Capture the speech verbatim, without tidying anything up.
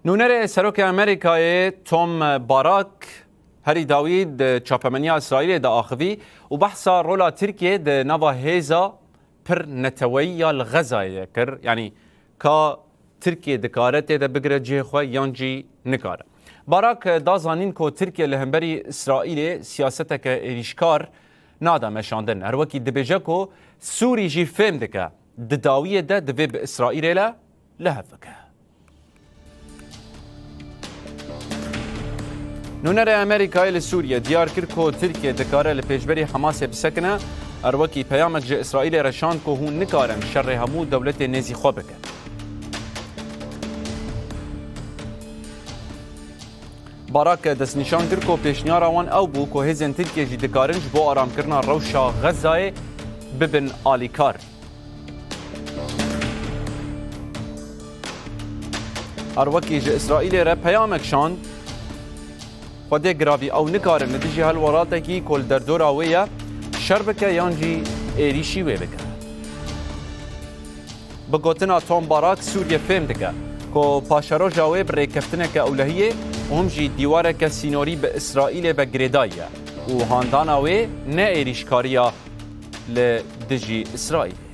Nûnerê Serokê Amerîkayê Tom Barak herî dawî di çapemeniya Îsraîlê de axivî û behsa rola Tirkiyê di nava hêza pir neteweyî ya li Xezayê de kir, yanî ka Tirkiye dikare tê de bigire cihê xwe yan jî nikare. Barak da zanîn ku Tirkiye li hemberî Îsraîlê siyaseteke êrîşkar nade meşandin. Her wekî dibêje ku Sûrî jî fêm dike, di dawiyê de divê bi Îsraîlê le li hev bike. Nûnerê Amerîkayê li Sûriye diyar kir ku Tirkiye dikare li pêşberî Hamasê bisekine, her wekî peyamek ji Îsraîlê re şand ku hûn nikarin şerê hemû dewletê nêzî xwe bikin. Barak destnîşan kir ku pêşniyara wan ew bû ku hêzên Tirkiye jî dikarin ji bo aramkirina rewşa Xezayê bibin alîkar. Her wekî ji Îsraîlê re peyamek şand, Xwedê giravî ew nikarin li dijî helwelatekî ku li derdora wê ye şer bike yan jî êrîşî wê bike. Bi gotina Tom Barak, Sûriye fêm dike ku paşeroja wê bi rêkeftineke ewlehiyê û him jî dîwareke sînorî bi Îsraîlê ve girêdayî ye û handana wê ne êrîşkariya li dijî Îsraîlê.